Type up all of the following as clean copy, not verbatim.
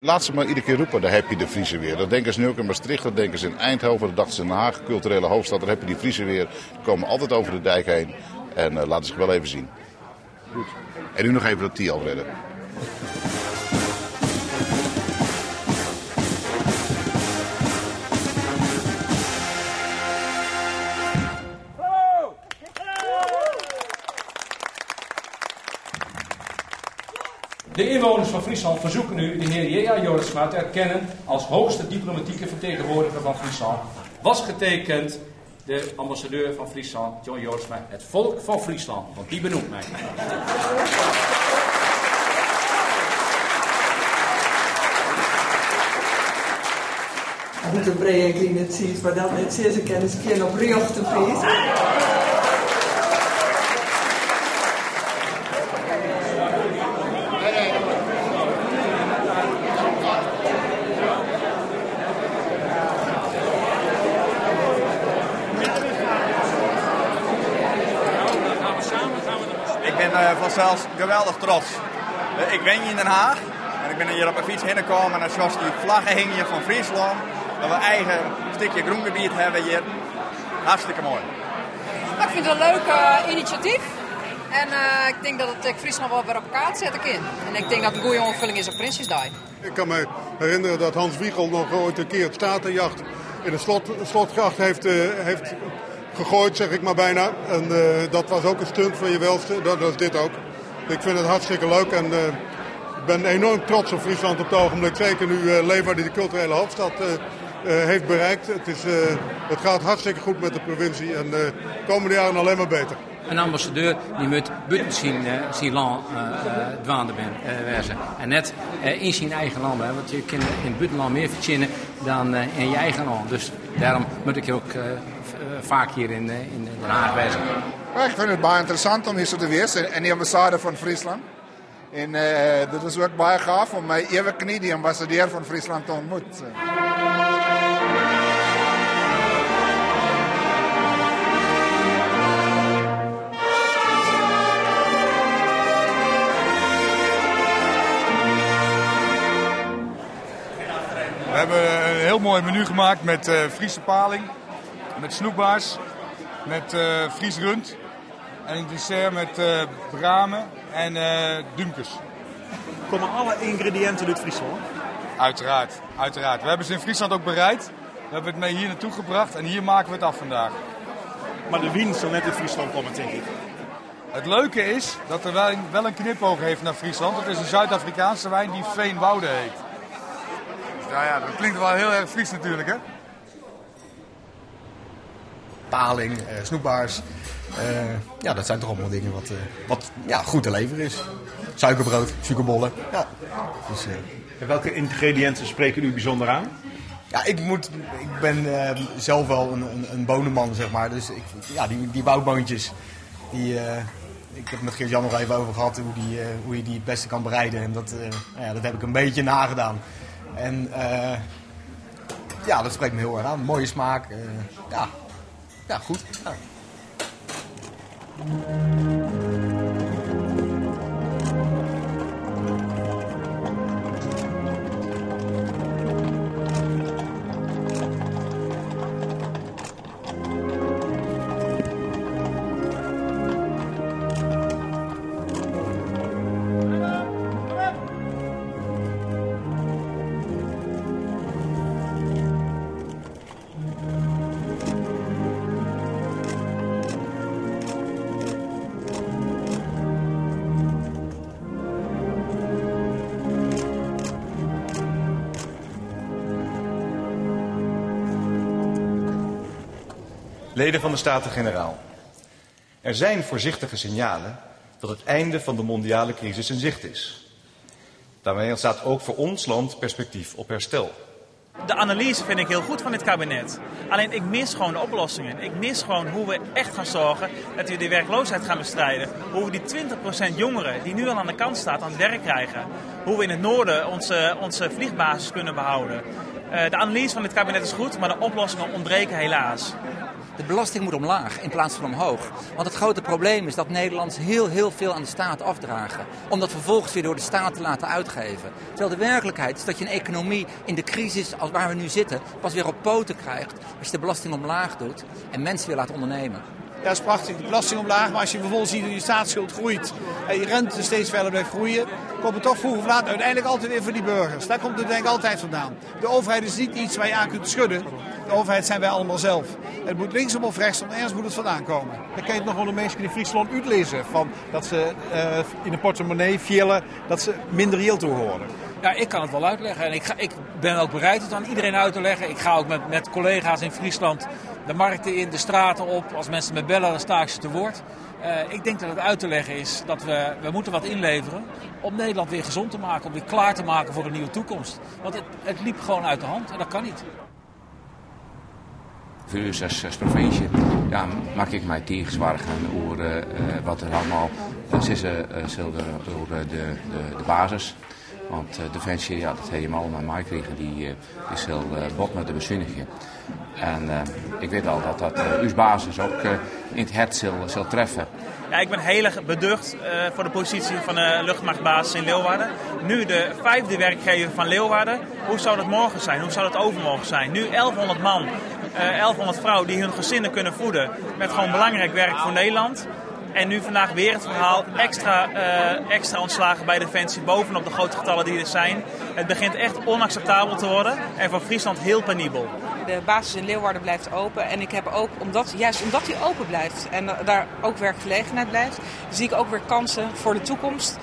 Laat ze maar iedere keer roepen, daar heb je de Friezen weer. Dat denken ze nu ook in Maastricht, dat denken ze in Eindhoven, dat dachten ze in Den Haag, culturele hoofdstad. Daar heb je die Friezen weer. Die komen altijd over de dijk heen en laten zich wel even zien. Goed. En nu nog even dat Thialf redden. De inwoners van Friesland verzoeken u de heer J.A. Jorritsma te erkennen als hoogste diplomatieke vertegenwoordiger van Friesland. Was getekend de ambassadeur van Friesland, John Jorritsma, het volk van Friesland, want die benoemt mij. Bûten brea en griene tsiis, mar dat net sizze kin is gjin oprjochte Fries. Ik bin fansels geweldich trots. Ik wenje yn Den Haach en ik bin hjir op 'e fyts hinne kommen en dan sjochst dy flagge hingjen fan Fryslân. Dat we eigen stikje grûngebiet hawwe hjir. Hartstikke moai. Ik fyn it in leuk inisjatyf en ik tink dat it ek Fryslân wol wer op 'e kaart sette kin. En ik tink dat it in goede oanfulling is op Prinsjesdei. Ik kan me herinneren dat Hans Wiegel nog ooit een keer het Statenjacht in de slotgracht heeft gegooid, zeg ik maar bijna. En dat was ook een stunt van je welste. Dat was dit ook. Ik vind het hartstikke leuk en ik ben enorm trots op Friesland op het ogenblik. Zeker nu Leeuwarden de culturele hoofdstad heeft bereikt. Het gaat hartstikke goed met de provincie en de komende jaren alleen maar beter. In ambassadeur die moet buiten zijn land dwaande wezen. En net in zijn eigen land, hè, want je kunt in het buitenland meer verdienen dan in je eigen land. Dus daarom moet ik ook vaak hier in Den Haag wezen. Ja, ik vind het baie interessant om hier zo te wezen in de ambassade van Friesland. En dit is ook baie gaaf om my ewe knie, die ambassadeur van Friesland, te ontmoeten. We hebben een heel mooi menu gemaakt met Friese paling, met snoekbaars, met Fries rund en een dessert met bramen en duumkes. Komen alle ingrediënten uit Friesland? Uiteraard, uiteraard. We hebben ze in Friesland ook bereid. We hebben het mee hier naartoe gebracht en hier maken we het af vandaag. Maar de wijn zal net uit Friesland komen, denk ik. Het leuke is dat de wijn wel een knipoog heeft naar Friesland. Het is een Zuid-Afrikaanse wijn die Veenwouden heet. Dat klinkt wel heel erg Fries natuurlijk, hè? Paling, snoekbaars. Dat zijn toch allemaal dingen wat goed te leveren is. Suikerbrood, suikerbollen. Ja. Dus. En welke ingrediënten spreken u bijzonder aan? Ja, ik moet, ik ben zelf wel een bonenman. Dus die woudboontjes, ik heb met Geert-Jan nog even over gehad hoe je die het beste kan bereiden. En dat heb ik een beetje nagedaan. En dat spreekt me heel erg aan. Mooie smaak. Ja. Ja, goed. Ja. Leden van de Staten-Generaal, er zijn voorzichtige signalen dat het einde van de mondiale crisis in zicht is. Daarmee ontstaat ook voor ons land perspectief op herstel. De analyse vind ik heel goed van dit kabinet. Alleen ik mis gewoon de oplossingen. Ik mis gewoon hoe we echt gaan zorgen dat we die werkloosheid gaan bestrijden. Hoe we die 20% jongeren die nu al aan de kant staat aan het werk krijgen. Hoe we in het noorden onze vliegbasis kunnen behouden. De analyse van dit kabinet is goed, maar de oplossingen ontbreken helaas. De belasting moet omlaag in plaats van omhoog. Want het grote probleem is dat Nederlanders heel, heel veel aan de staat afdragen. Om dat vervolgens weer door de staat te laten uitgeven. Terwijl de werkelijkheid is dat je een economie in de crisis als waar we nu zitten pas weer op poten krijgt. Als je de belasting omlaag doet en mensen weer laat ondernemen. Ja, dat is prachtig. De belasting omlaag. Maar als je vervolgens ziet dat je staatsschuld groeit en je rente steeds verder blijft groeien, komt het toch vroeg of laat uiteindelijk altijd weer voor die burgers. Daar komt het denk ik altijd vandaan. De overheid is niet iets waar je aan kunt schudden. De overheid zijn wij allemaal zelf. Het moet linksom of rechtsom, ergens moet het vandaan komen. Dan kan je het nog wel de mensen in Friesland uitlezen. Van dat ze in de portemonnee vielen, dat ze minder geld horen. Ja, ik kan het wel uitleggen. En ik ben ook bereid het aan iedereen uit te leggen. Ik ga ook met collega's in Friesland de markten in, de straten op. Als mensen me bellen, dan sta ik ze te woord. Ik denk dat het uit te leggen is dat we moeten wat inleveren om Nederland weer gezond te maken. Om weer klaar te maken voor een nieuwe toekomst. Want het liep gewoon uit de hand en dat kan niet. Voor ons als provincie, ja, maak ik mij tige soargen oer wat der allemaal sizze sil oer de basis. Want Defensie, ja, dat heeft je allemaal meegekregen, die is heel bot met de bezuiniging. En ik weet al dat dat uw basis ook in het hart zal treffen. Ja, ik ben heel erg beducht voor de positie van de luchtmachtbasis in Leeuwarden. Nu de 5e werkgever van Leeuwarden. Hoe zou dat morgen zijn? Hoe zou dat overmorgen zijn? Nu 1100 man, 1100 vrouwen die hun gezinnen kunnen voeden met gewoon belangrijk werk voor Nederland. En nu vandaag weer het verhaal, extra ontslagen bij Defensie bovenop de grote getallen die er zijn. Het begint echt onacceptabel te worden en voor Friesland heel penibel. De basis in Leeuwarden blijft open en ik heb ook, juist omdat die open blijft en daar ook werkgelegenheid blijft, zie ik ook weer kansen voor de toekomst.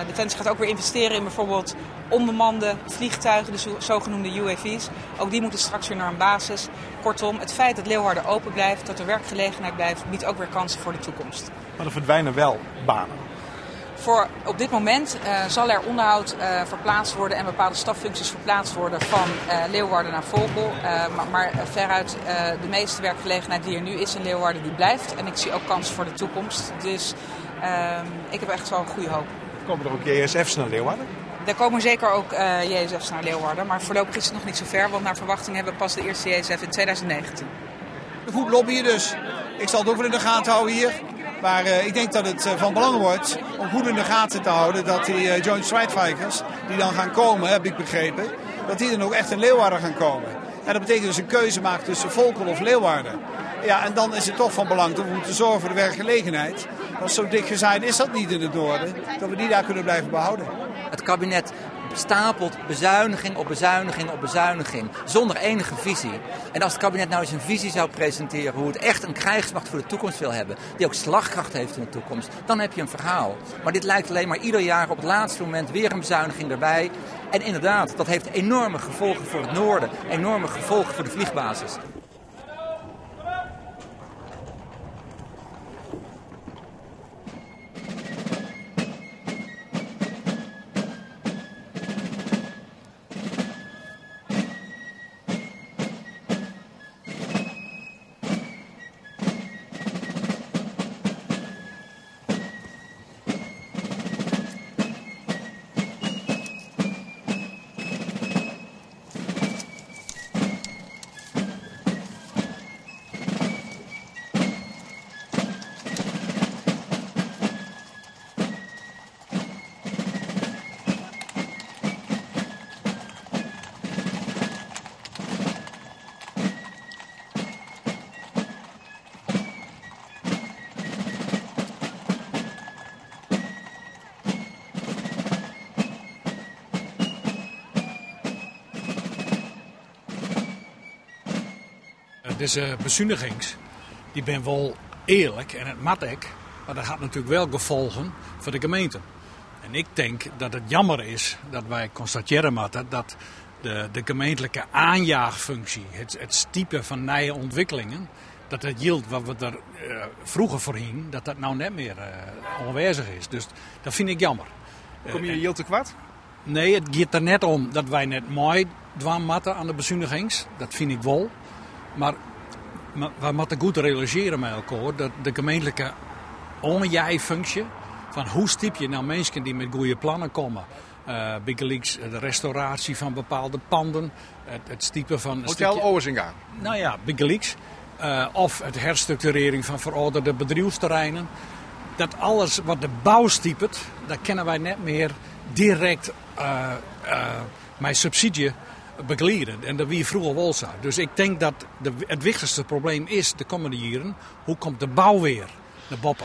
Defensie gaat ook weer investeren in bijvoorbeeld onbemande vliegtuigen, de zogenoemde U A V's. Ook die moeten straks weer naar een basis. Kortom, het feit dat Leeuwarden open blijft, dat er werkgelegenheid blijft, biedt ook weer kansen voor de toekomst. Maar er verdwijnen wel banen. Op dit moment zal er onderhoud verplaatst worden en bepaalde staffuncties verplaatst worden van Leeuwarden naar Volkel. Maar veruit de meeste werkgelegenheid die er nu is in Leeuwarden, die blijft. En ik zie ook kansen voor de toekomst. Dus ik heb echt wel een goede hoop. Komen er ook J S F's naar Leeuwarden? Er komen zeker ook J S F's naar Leeuwarden, maar voorlopig is het nog niet zo ver, want naar verwachting hebben we pas de eerste JSF in 2019. Goed lobbyen dus. Ik zal het ook wel in de gaten houden hier. Maar ik denk dat het van belang wordt om goed in de gaten te houden dat die Joint Strike Fighters, die dan gaan komen, heb ik begrepen, dat die dan ook echt in Leeuwarden gaan komen. En dat betekent dus een keuze maken tussen Volkel of Leeuwarden. Ja, en dan is het toch van belang dat we moeten zorgen voor de werkgelegenheid. Want zo dik gezaaid is dat niet in het noorden, dat we die daar kunnen blijven behouden. Het kabinet stapelt bezuiniging op bezuiniging op bezuiniging, zonder enige visie. En als het kabinet nou eens een visie zou presenteren hoe het echt een krijgsmacht voor de toekomst wil hebben, die ook slagkracht heeft in de toekomst, dan heb je een verhaal. Maar dit lijkt alleen maar ieder jaar op het laatste moment weer een bezuiniging erbij. En inderdaad, dat heeft enorme gevolgen voor het noorden, enorme gevolgen voor de vliegbasis. Deze bezuinigings, die ben wel eerlijk en het mat ik, maar dat gaat natuurlijk wel gevolgen voor de gemeente. En ik denk dat het jammer is dat wij constateren moeten dat de gemeentelijke aanjaagfunctie, het stiepen van nieuwe ontwikkelingen, dat het yield wat we er vroeger voor hingen, dat dat nou net meer aanwezig is. Dus dat vind ik jammer. Kom je yield tekort? Nee, het gaat er net om dat wij net mooi dwaan matten aan de bezuinigings. Dat vind ik wel. Maar we moeten goed realiseren met elkaar dat de gemeentelijke onjij-functie van hoe stiep je nou mensen die met goede plannen komen. Bigelieks de restauratie van bepaalde panden, het stiepen van een Hotel stukje Ozinga. Nou ja, bigelieks. Of it herstrukturearjen fan ferâlderde bedriuwsterreinen. Dat alles wat de bou stipet, dat kinne wy net mear direkt mei subsydzje begeliede. En dat wie froeger wol sa. Dus ik tink dat de, it wichtichste probleem is de kommende jierren, hoe komt de bou wer nei boppe?